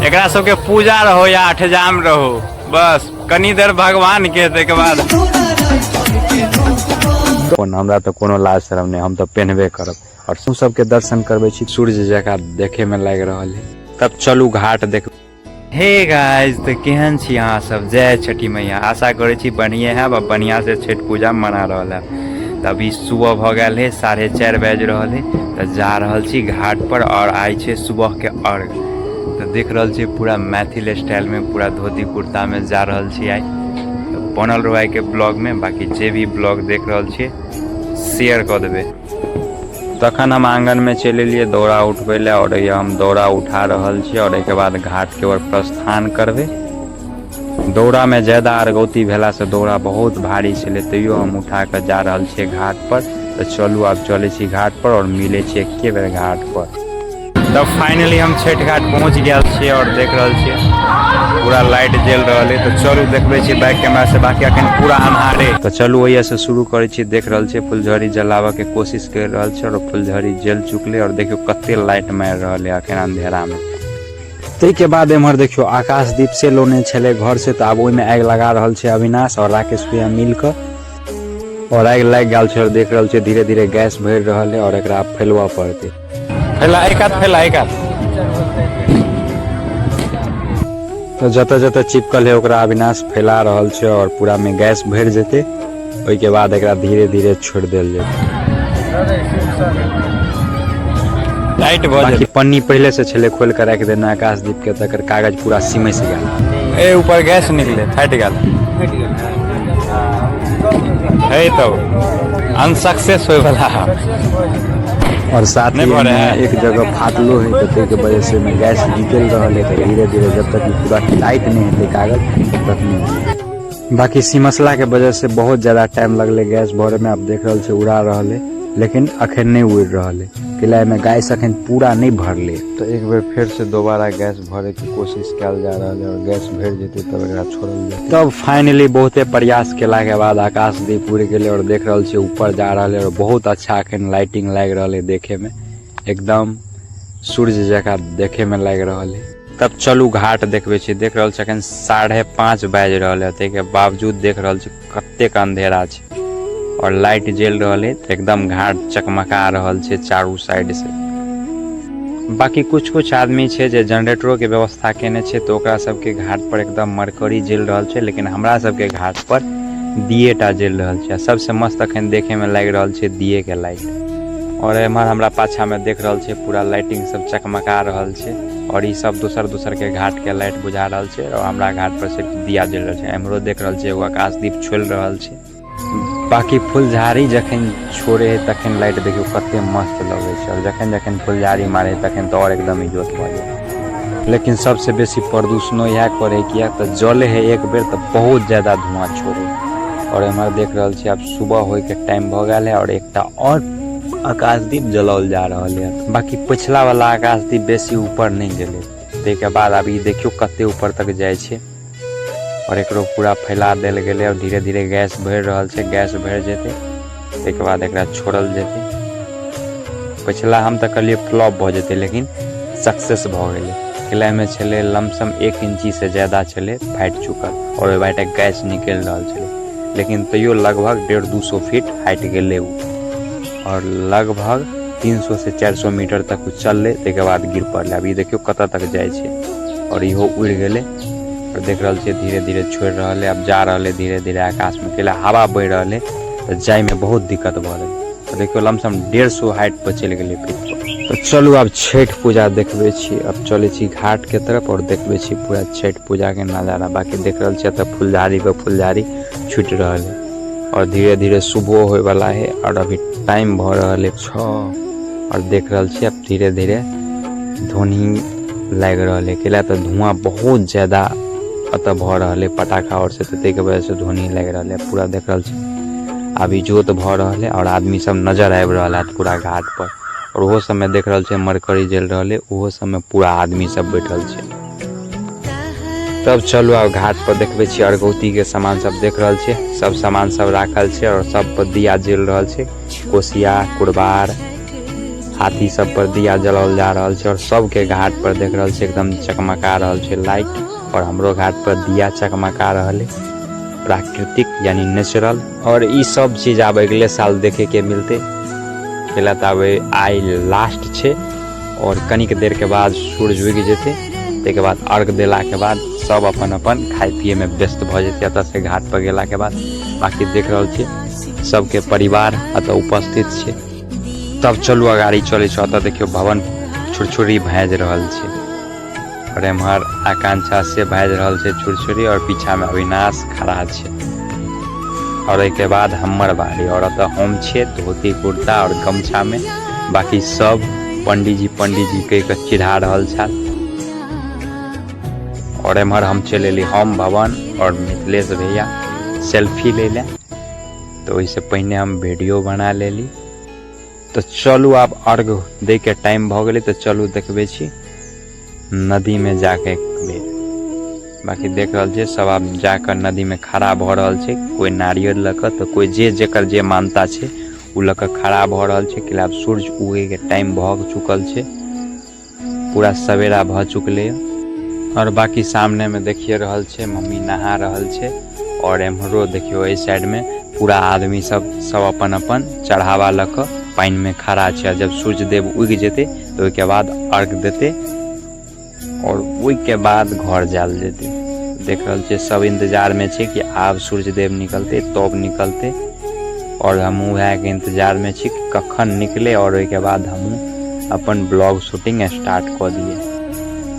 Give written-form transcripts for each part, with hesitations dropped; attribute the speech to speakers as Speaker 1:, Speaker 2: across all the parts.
Speaker 1: एकरा सबके पूजा रहो या अठजाम रहो, बस कनी देर भगवान के, ताहिके बाद
Speaker 2: हमरा तऽ कोनो लाज शरम नहि, हम तऽ पेन्हबे करब। और सब सबके दर्शन करबै छी, सूर्य जकाँ देखे में लागि रहल है। तब चलू घाट देख।
Speaker 1: हे गाइस, तऽ केहन छी अहाँ सब? जय छठी मैया। आशा करै छी बढ़िए हैब आ बढ़िआँ से छठि पूजा मना रहल है। तऽ अभी सुबह भऽ गेल है, 4:30 बाजि रहल है। तऽ जा रहल छी घाट पर और आइ छै सुबह के अर्घ। तऽ देख रहल छी पूरा मैथिल स्टाइल में पूरा धोती कुर्ता में जा रहल छी आइ। तऽ बनल रहू आइ के ब्लॉग में। बाकी जे भी ब्लॉग देख रहल छियै शेयर कऽ देबै।
Speaker 2: तखन हम आंगन में चलि एलियै दौरा उठबै लए और हम दौरा उठा रहल छी और एहिके बाद घाट के ओर प्रस्थान करबै। दौरा में ज्यादा अरगौती भेला से दौरा बहुत भारी छलै, तैयो हम उठा कऽ जा रहल छियै घाट पर। तऽ चलू आब चलै छी घाट पर और मिलै छी एके बेर घाट पर।
Speaker 1: तब फाइनली हम छठि घाट पहुँच गेल छियै और देख रहल छियै पूरा लाइट जलि रहल है। तऽ चलू देखबै छी बैक कैमरा से, बाकी अखन पूरा अन्हारे।
Speaker 2: तऽ चलू ओहिया से शुरू करै छी। देख रहल छियै फुलझड़ी जलाबऽ के कोशिश करि रहल छै और फुलझड़ी जलि चुकलै और देखियौ कते लाइट मारि रहल है अखन अंधेरा में। ताहिके बाद एम्हर देखियौ आकाशदीप से लोने छलै घर से, तऽ आब ओहिमे आगि लगा रहल छै अविनाश और राकेश भैया मिल कऽ और आगि लागि गेल छै और देख रहल छै धीरे धीरे गैस भरि रहल है और एकरा आब फैलबऽ पड़तै।
Speaker 1: फैला एक हाथ, फैला एक हाथ।
Speaker 2: तऽ जतऽ जतऽ चिपकल है ओकरा अविनाश फैला रहल छै और पूरा में गैस भरि जेतै, ओहिके बाद एकरा धीरे धीरे छोड़ि देल जेतै।
Speaker 1: टाइट भऽ
Speaker 2: बाकी पन्नी पहिले से छलै खोलि कऽ राखि देने आकाशदीप के, तकर कागज पूरा सिमसि गेल।
Speaker 1: ए ऊपर गैस निकले, फाटि गेल है तब अनसक्सेस होय वाला।
Speaker 2: और साथ ही में एक जगह फाटलो है, तऽ ताहिके वजह से ओहिमे गैस निकलि रहल है। तऽ धीरे धीरे जब तक ई पूरा टाइट नहि हेतै कागज तब तक नहि। बाकी सिमसला के वजह से बहुत ज्यादा टाइम लगलै गैस भरे में। आब देख रहल छै उड़ा रहल है, लेकिन अखन नहि उड़ि रहल है, कैला एहिमे गैस अखन पूरा नहि भरलै। तऽ एक बेर फेर से दोबारा गैस भरे के कोशिश कयल जा रहल है और गैस भरि जेतै तब एकरा छोड़ल जेतै। तब फाइनली बहुते प्रयास केला के बाद आकाशदीप उड़ि गेलै और देख रहल छियै ऊपर जा रहल है और बहुत अच्छा अखन लाइटिंग लागि रहल है, देखे में एकदम सूर्य जकाँ देखे में लागि रहल है। तब चलू घाट देखबै छी। देख रहल छी अखन 5:30 बाजि रहल है, ताहिके बावजूद देख रहल छी कतेक अंधेरा छै और लाइट जलि रहल है, तऽ एकदम घाट चकमका रहल छै चारू साइड से। बाकी कुछ कुछ आदमी छै जे जनरेटरो के व्यवस्था केने छै, तऽ ओकरा सबके घाट पर एकदम मरकरी जलि रहल छै, लेकिन हमरा सबके घाट पर दिएटा जलि रहल छै। आ सबसे मस्त अखन देखे में लागि रहल छै दिए के लाइट। और एम्हर हमरा पाछा में देख रहल छै पूरा लाइटिंग सब चकमका रहल छै और ई सब दोसर दोसर के घाट के लाइट बुझा रहल छै और हमरा घाट पर सिर्फ दिया जलि रहल छै। एम्हरो देख रहल छै एगो आकाशदीप छोड़ि रहल छै। बाकी फुलझाड़ी जखन छोड़े है तखन लाइट देखियौ कते मस्त लगै छै और जखन जखन फुलझाड़ी मारे है तखन तऽ और एकदम इजोत भऽ जाइ। लेकिन सबसे बेसी प्रदूषणो इएह करे, किया तऽ जले है एक बेर तऽ बहुत ज्यादा धुआं छोड़े। और एम्हर देख रहल छी आब सुबह होय के टाइम भऽ गेल है और एकटा और आकाशदीप जलाओल जा रहल है। बाकी पिछला वाला आकाशदीप बेसी ऊपर नहि गेलै, ताहिके बाद आब ई देखियौ कते ऊपर तक जाइ छै और एकरो पूरा फैला देल गेलै और धीरे धीरे गैस भरि रहल छै। गैस भरि जेतै ताहिके बाद एकरा छोड़ल जेतै। पिछला हम तऽ कहलियै फ्लॉप भऽ जेतै, लेकिन सक्सेस भऽ गेलै। एहिमे छलै लमसम 1 इंची से ज्यादा छलै फाटि चुकल और ओहि बाटे गैस निकलि रहल छलै, लेकिन तैयो लगभग 150-200 फीट हाइट गेलै ओ और लगभग 300 से 400 मीटर तक ओ चललै, ताहिके बाद गिर पड़लै। आब ई देखियौ कतऽ तक जाइ छै और इहो उड़ि गेलै और देख रहल छियै धीरे धीरे छोड़ि रहल है। आब जा रहल है धीरे धीरे आकाशमे, कैला हवा बहि रहल है तऽ जाइमे बहुत दिक्कत भऽ रहल है। देखियौ लमसम 150 हाइट पर चलि गेलै फीट पर। तऽ चलू आब छठि पूजा देखबै छी। अब चलै छी घाट के तरफ और देखबै छी पूरा छठि पूजा के नजारा। बाकी देख रहल छी एतऽ फुलझाड़ी पर फुलझाड़ी छूटि रहल है और धीरे धीरे सुबह होय वाला है और अभी टाइम भऽ रहल है 6 और देख रहल छी अब धीरे धीरे धोनी लागि रहल है, कैला तऽ धुआं बहुत ज्यादा एतऽ भऽ रहल है पटाखा और से, तऽ ताहिके वजह से धोनी लागि रहल है। पूरा देख रहल छी आब इजोत भऽ रहल है और आदमी सब नजर आबि रहल है पूरा घाट पर और ओहो सबमे देख रहल छै मरकरी जलि रहल है, ओहो सबमे पूरा आदमी सब बैठल छै। तब चलू आब घाट पर देखबै छी अरगौती के सामान सब। देख रहल छियै सब सामान सब राखल छै और सब पर दिया जलि रहल छै, कोसिया कुरबार
Speaker 1: हाथी सब पर दिया जलाओल जा रहल छै और सबके घाट पर देख रहल छै एकदम चकमका रहल छै लाइट और हमरो घाट पर दिया चकमका रहल है, प्राकृतिक यानी नेचुरल। और ई सब चीज आब अगले साल देखे के मिलते, पहला तऽ आब आइ लास्ट छै और कनिक देर के बाद सूरज उगि जेतै, ताहिके बाद अर्घ देलाके बाद सब अपन अपन खाय पिए में व्यस्त भऽ जेतै एतऽ से घाट पर गेलाके बाद। बाकी देख रहल छी सबके परिवार एतऽ उपस्थित छै। तब चलू अगाड़ी चलै छी, ओतऽ देखियौ भवन छुरछुरी भाजि रहल छै और एम्हर आकांक्षा से भाजि रहल छै छुरछुरी और पीछा में अविनाश खड़ा छै। और एहिके बाद हमर बारी और एतऽ हम छियै धोती कुर्ता और गमछा में, बाकी सब पंडीजी पंडीजी कहि कऽ चिढ़ा रहल छल। और एम्हर हम चलि एली, हम भवन और मिथिलेश भैया सेल्फी लै लए, तऽ ओहिसँ पहिने हम वीडियो बना लेली। तऽ चलू आब अर्घ दैके टाइम भऽ गेलै, तऽ चलू देखबै छी नदीमे जाके एक बेर। बाकी देख रहल छियै सब आब जाकऽ नदीमे खड़ा भऽ रहल छै, कोइ नारियल लऽ कऽ तऽ कोइ जे जकर जे मानता छै ओ लऽ कऽ खड़ा भऽ रहल छै। कि आब सूर्य उगैके टाइम भऽ चुकल छै, पूरा सवेरा भऽ चुकलै। और बाकी सामनेमे देखिए रहल छै मम्मी नहा रहल छै और एम्हरो देखियौ एहि साइडमे पूरा आदमी सब सब अपन अपन चढ़ावा लऽ कऽ पानिमे खड़ा छै। आ जब सूर्यदेव उगि जेतै तऽ ओहिके बाद अर्घ देतै और ओहिके बाद घर जायल जेतै। देख रहल छियै सब इंतजारमे छै कि आब सूर्यदेव निकलतै तब निकलतै और हमहूँ वएहके इंतजारमे छी कि कखन निकले और ओहिके बाद हमहूँ अपन ब्लॉग शूटिंग स्टार्ट कऽ दियै।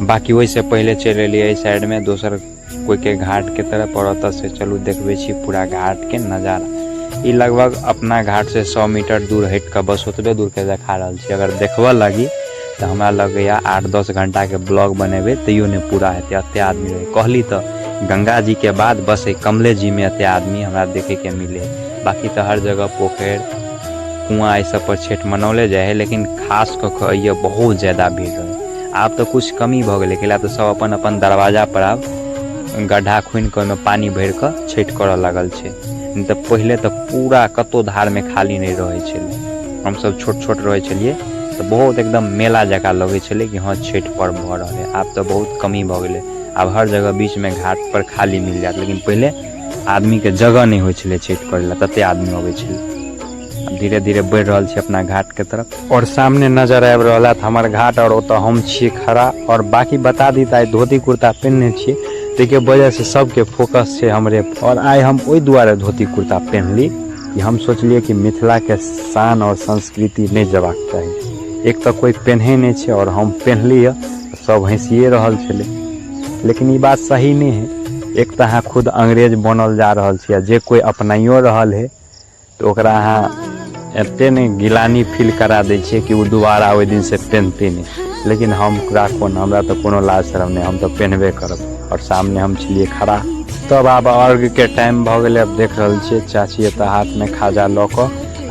Speaker 1: बाकी ओहिसँ पहिले चलि एलियै एहि साइडमे दोसर कोइके घाटके तरफ और ओतऽसँ चलू देखबै छी पूरा घाटके नजारा। ई लगभग अपना घाटसँ 100 मीटर दूर हटि कऽ बस ओतबे दूरके देखा रहल छी। अगर देखबऽ लागी तऽ हमरा लगैए 8-10 घंटाके ब्लॉग बनेबै तैयो नहि पूरा हेतै, एते आदमी रहै। कहली तऽ गंगा जीके बाद बस एहि कमले जीमे एते आदमी हमरा देखैके मिले, बाकी तऽ हर जगह पोखरि कुआँ एहि सब पर छठि मनौले जाइ हइ, लेकिन खास कऽ कऽ एहिए बहुत ज्यादा भीड़ रहै। आब तऽ किछु कमी भऽ गेलै, कैला तऽ सब अपन अपन दरवाजा पर आब गड्ढा खुनि कऽ ओहिमे पानि भरि कऽ छठि करऽ लागल छै। नहि तऽ पहिले तऽ पूरा कतौ धारमे खाली नहि रहै छलै। हमसब छोट छोट रहै छलियै तऽ बहुत एकदम मेला जकाँ लगै छलै कि हँ छठि पर्व भऽ रहल है। आब तऽ बहुत कमी भऽ गेलै, आब हर जगह बीचमे घाट पर खाली मिल जायत, लेकिन पहिले आदमीके जगह नहि होइ छलै छठि करै लए, तते आदमी अबै छलै। आब धीरे धीरे बढ़ि रहल छी अपना घाटके तरफ और सामने नजर आबि रहल है हमर घाट और ओतऽ हम छी खड़ा। और बाकी बता दी तऽ आइ धोती कुर्ता पहिनने छी, ताहिके वजहसँ सबके फोकस छै हमरे पर। और आइ हम ओहि दुआरे धोती कुर्ता पहिनली कि हम सोचलियै कि मिथिलाके शान और संस्कृति नहि जयबाक चाही। एक तऽ कोइ पेन्है नहि छै और हम पेन्हली हँ, सब हँसिए रहल छलै, लेकिन ई बात सही नहि है। एक तऽ अहाँ खुद अंग्रेज बनल जा रहल छी आ जे कोइ अपनाइयो रहल है तऽ ओकरा अहाँ एते नहि गिलानी फील करा दै छियै कि ओ दोबारा ओहि दिनसँ पेन्हतै नहि। लेकिन हम ओकरा कोन, हमरा तऽ कोनो लाज शरम नहि, हम तऽ पेन्हबे करब। आओर सामने हम छलियै खड़ा। तब आब अर्घके टाइम भऽ गेलै। आब देख रहल छियै चाची एतऽ हाथमे खाजा लऽ कऽ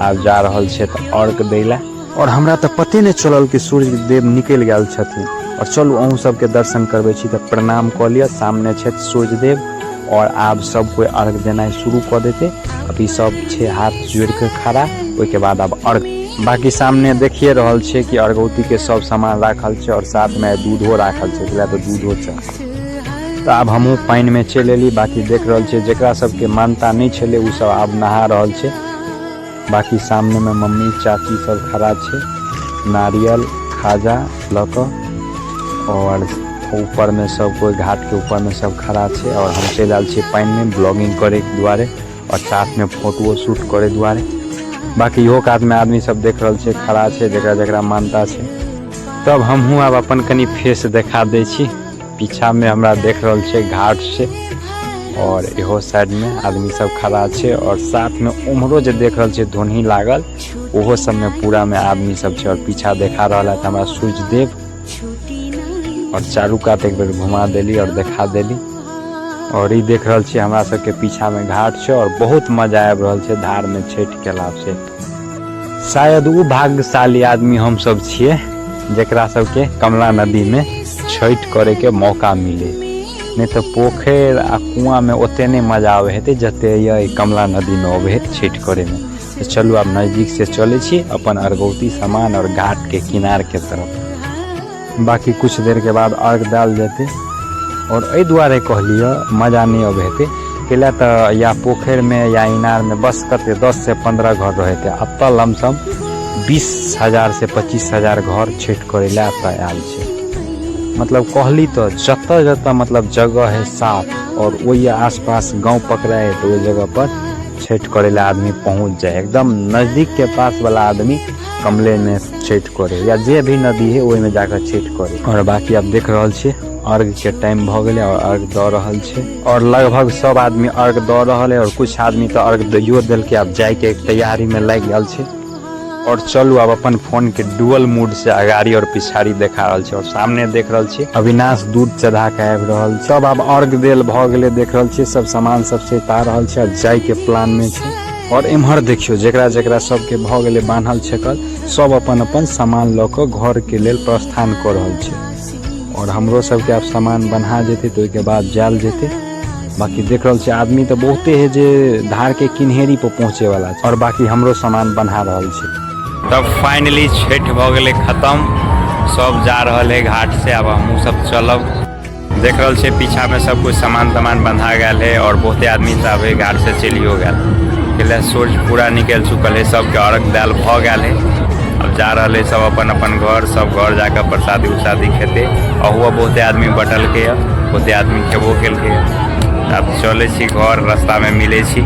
Speaker 1: आब जा रहल छै तऽ अर्घ दै लए। और हमरा तऽ पते नहि चलल कि सूर्य देव निकलि गेल छथिन। और चलू अहूँ सबके दर्शन करबै छी, तऽ प्रणाम कऽ लिअ। सामने छथि सूर्य देव और आब सब कोइ अर्घ देनाइ शुरू कऽ देतै। अभी सब छै हाथ जोड़ि कऽ खड़ा, ओहिके बाद आब अर्घ। बाकी सामने देखिए रहल छियै कि अर्घौती के सब सामान राखल छै और साथ में दूधो राखल छै, एकरा तऽ दूधो छै। तऽ आब हमहूँ पानिमे चलि एली। बाकी देख रहल छियै जकरा सबके मानता नहि छलै ओ सब आब नहा रहल छै। बाकी सामने में मम्मी चाची सब खड़ा छै नारियल खाजा लऽ कऽ और ऊपर में सब कोई घाट के ऊपर में सब खड़ा छै। और हम चलि आयल छियै पानि में ब्लॉगिंग करे के दुआरे और साथ में फोटो शूट करे दुआरे। बाकी इहो कात में आदमी सब देख रहल छै खड़ा छै जकरा जकरा मानता छै। तब हमहूँ आब अपन कनि फेस देखा दै छी। पीछा में हमरा देख रहल छै घाट छै और इहो साइड में आदमी सब खड़ा छै और साथ में उम्हरो जे देख रहल छै धोनी लागल ओहो सब में पूरा में आदमी सब छै। और पीछा देखा रहल है हमरा सूर्य देव और चारू कात एक बेर घुमा देली और देखा देली। और ई देख रहल छी हमरा सबके पीछा में घाट छै और बहुत मजा आबि रहल छै धार में छठि केला से। शायद ओ भाग्यशाली आदमी हम सब छियै जकरा सबके कमला नदी में छठि करे के मौका मिले, नहीं तो पोखरि आ कुआं में ओते नहीं मजा आवे हेतै जते ये कमला नदी में अबे है छठि करे में।
Speaker 2: तऽ चलू आब नजदीक से चलै छी अपन अर्घौती सामान और घाट के किनार के तरफ। बाकी कुछ देर के बाद अर्घ देल जेतै। और एहि दुआरे कहलियै मजा नहि अबै हेतै, कैला तऽ या पोखरिमे या इनारमे बस कते 10 से 15 घर रहते, एतऽ लमसम 20,000 से 25,000 घर छठि करै लए एतऽ आयल छै। मतलब कहली तऽ जतऽ जतऽ मतलब जगह है साफ और ओहि आसपास गाँव पकड़ाइ है तऽ ओहि जगह पर छठि करै लए आदमी पहुँच जाए। एकदम नजदीक के पास वाला आदमी कमले में छठि करे या जे भी नदी है ओहिमे जाकर छठि करे। और बाकी आब देख रहल छियै अर्घ के टाइम भऽ गेलै और अर्घ दऽ रहल छै और लगभग सब आदमी अर्घ दऽ रहल है और कुछ आदमी तऽ अर्घ दैयो देलकै, आब जायके तैयारी में लागि गेल छै। और चलू आब अपन फोन के डुअल मोड से अगाड़ी और पिछाड़ी देखा रहल छै और सामने देख रहल छी अविनाश दूध चढ़ा के आबि रहल छै। सब आब अर्घ देल भऽ गेलै, देख रहल छियै सब सामान सब सैता रहल छै, आब जाय के प्लान में छै। और एम्हर देखियौ जेकरा जेकरा सबके भऽ गेलै बान्हल छेकल सब अपन अपन सामान लऽ कऽ घर के लेल प्रस्थान कऽ रहल छै। और हमरो सबके आब सामान बन्हा जेतै तऽ ओहिके बाद जायल जेतै। बाकी देख रहल छियै आदमी तऽ बहुते है जे धार के किन्हेरी पर पहुँचे वाला छै और बाकी हमरो सामान बन्हा रहल छै।
Speaker 1: तब फाइनली छठि भऽ गेलै खत्म, सब जा रहल है घाट से, आब हमहूँ सब चलब। देख रहल छियै पीछा में सब कुछ सामान तामान बंधा गेल है और बहुते आदमी सब है घाट से चलियो गेल। कैला सूर्य पूरा निकल चुकल है, सबके अर्घ देल भऽ गेल है। अब जा रहल है सब अपन अपन घर, सब घर जाकर प्रसादी उरसादी खेते। अहुआ बहुते आदमी बटलकै है, बहुते आदमी खेबो केलकै है। आब चलै छी घर, रास्ता में मिलै छी।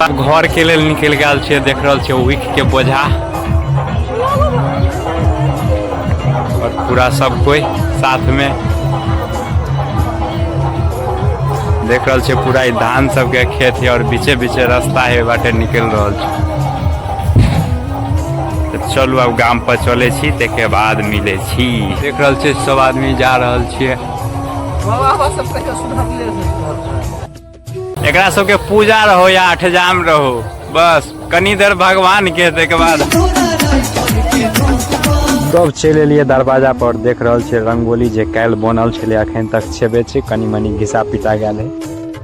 Speaker 1: आब घर के लेल निकलि गेल छियै, देख रहल छियै ऊख के बोझा और पूरा सब कोई साथ में देख रहल छियै। पूरा ई धान सबके खेत है और बीचे बीचे रास्ता है बाटे निकलि रहल छै। तऽ चलू आब गाम पर चलै छी, ताहिके बाद मिलै छी। देख रहल छियै सब आदमी जा रहल छियै। एकरा सबके पूजा रहो या अठजाम रहो, बस कनी देर भगवान के, ताहिके बाद
Speaker 2: तब चलि एलियै दरवाजा पर। देख रहल छियै रंगोली जे काल्हि बनल छलै अखन तक छेबे छै, कनी मनी घिसा पिटा गेल है।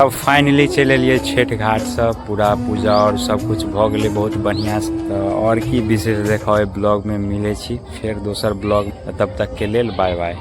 Speaker 1: अब फाइनली चलि एलियै छठि घाट से, पूरा पूजा और सब कुछ भऽ गेलै बहुत बढ़िया से। तऽ और की विशेष देखाओ ब्लॉग में मिलै छी फेर दोसर ब्लॉग, तब तक के लेल बाय बाय।